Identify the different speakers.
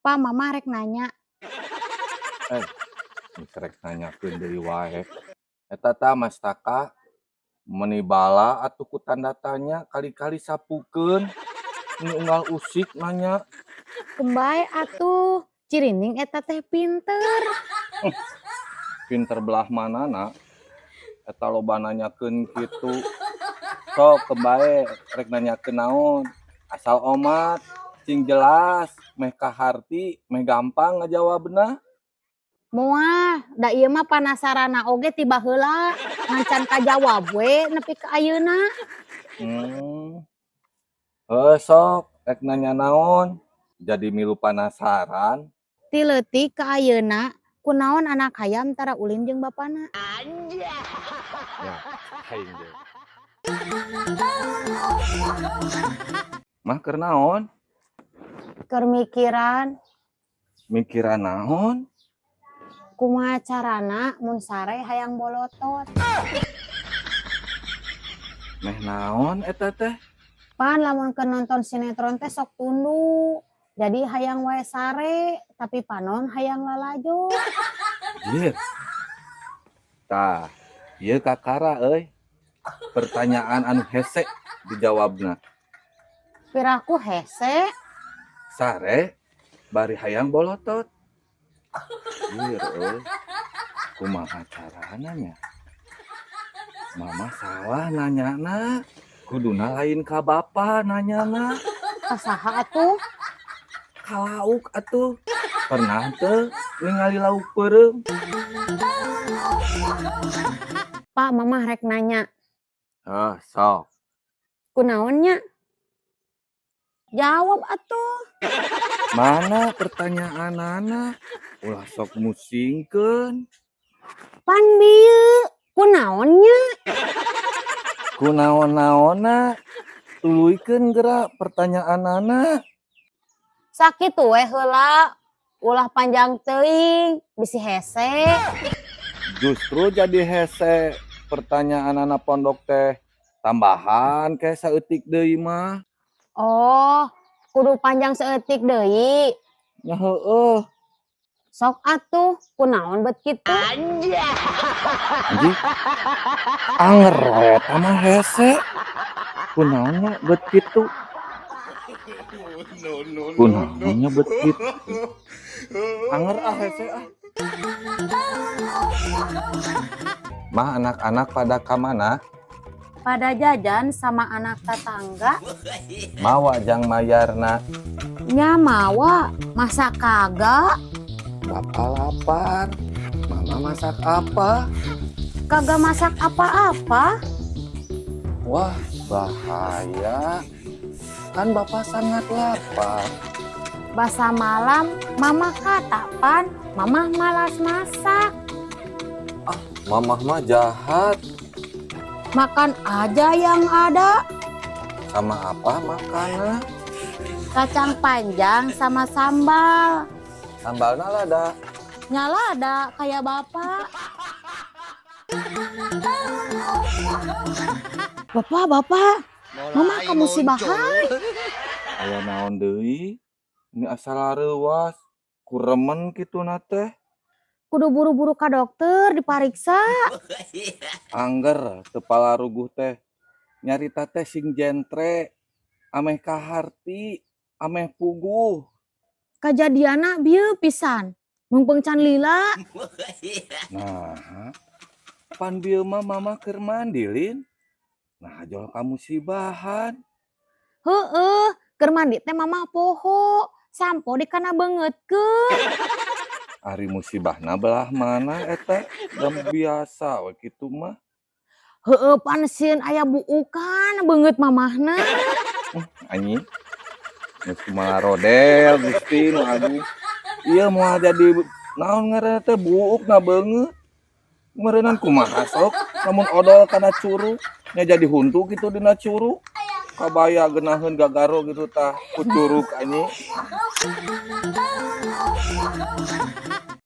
Speaker 1: Pak, Mama rek nanya.
Speaker 2: Geus rek nanyakeun deui wae. Eta tah mastaka meuni bala atuh ku tanda tanya kali-kali sapukeun. Ini unggal usik nanya.
Speaker 1: Keun bae atuh, cirining eta teh pinter.
Speaker 2: Pinter belah manana? Eta loba nanyakeun kitu. Sok keun bae rek nanyakeun naon. Asal omat, cing jelas, meh kaharti, meh gampang ngajawabna.
Speaker 1: Moal, da ieu mah panasaranna oge ti baheula, ngan can kajawab we nepi ka ayeuna.
Speaker 2: Heuh sok, rek nanya naon? Jadi milu panasaran.
Speaker 1: Ti leutik ka ayeuna, kunaon anak hayam tara ulin jeung bapana?
Speaker 2: Ya, aing ge. Mah keur naon?
Speaker 1: Keur mikiran.
Speaker 2: Mikiran naon?
Speaker 1: Kumaha carana mun sare hayang bolotot.
Speaker 2: Meh naon eta teh?
Speaker 1: Pan lamun keur nonton sinetron teh sok tunduh. Jadi hayang wae sare, tapi panon hayang lalajo.
Speaker 2: Jir. Tah, ieu kakara euy. Pertanyaan anu hese dijawabna.
Speaker 1: Piraku hese?
Speaker 2: Sare bari hayang bolotot. Jir euy. Kumaha carana nya? Mama salah nanyana. Kuduna lain ka bapa nanyana.
Speaker 1: Ka saha atuh?
Speaker 2: Ka lauk atuh. Pernah teu ningali lauk peureum?
Speaker 1: Pak, Mama rek nanya.
Speaker 2: Heuh, sok.
Speaker 1: Kunaon nya? Jawab atuh.
Speaker 2: Mana pertanyaanana? Ulah sok musingkeun.
Speaker 1: Pan bieu, kunaon nya?
Speaker 2: Kunaon-naonna? Tuluykeun geura pertanyaanana.
Speaker 1: Sakitu we heula, ulah panjang teuing, bisi hese.
Speaker 2: Justru jadi hese pertanyaanana pondok teh tambahan ke saeutik deui mah.
Speaker 1: Oh, kudu panjang saeutik deui.
Speaker 2: Nya heueuh.
Speaker 1: Sok atuh, kunaon bet kitu?
Speaker 2: Anjing. Anger we eta mah hese. Kunaon nya bet kitu? Kunaon nya bet kitu? Anger ah hese ah. Mah anak-anak pada ka mana?
Speaker 1: Pada jajan sama anak tetangga.
Speaker 2: Mawa jang mayarna.
Speaker 1: Nya mawa, masa kagak?
Speaker 2: Bapak lapar. Mama masak apa?
Speaker 1: Kagak masak apa-apa.
Speaker 2: Wah, bahaya. Kan bapak sangat lapar.
Speaker 1: Basa malam, mama kata pan, mama malas masak.
Speaker 2: Ah, mamah mah jahat.
Speaker 1: Makan aja yang ada.
Speaker 2: Sama apa makanan?
Speaker 1: Kacang panjang sama sambal.
Speaker 2: Sambalna lada.
Speaker 1: Nya lada kayak bapak. Bapak, bapak, mama kamusibahan.
Speaker 2: Aya naon deui? Ini asal reuwas, kuremen kitu na teh.
Speaker 1: Kudu buru-buru ka dokter dipariksa.
Speaker 2: Angger teu palaruguh teh. Nyarita teh sing jentre, ameh kaharti, ameh puguh.
Speaker 1: Kajadianna bieu pisan. Mungpeung can lila.
Speaker 2: Nah, pan bieu mah mama keur mandi, Lin. Nah, jol kamusibahan.
Speaker 1: Heueuh, keur mandi teh mama poho. Sampo dikana beungeutkeun.
Speaker 2: Ari musibahna belah mana eta? Da biasa we kitu mah.
Speaker 1: Heueuh pan sieun aya buukan beungeut mamahna.
Speaker 2: Anjing. Geus kumaha rodel Gusti nu agung. Ieu moal jadi naon ngaranna teh buukna beungeut. Meureunan kumaha sok lamun odol kana curug nya jadi huntu kitu dina curug. Kabaya geunaheun gagaro gitu tah ku curug anjing.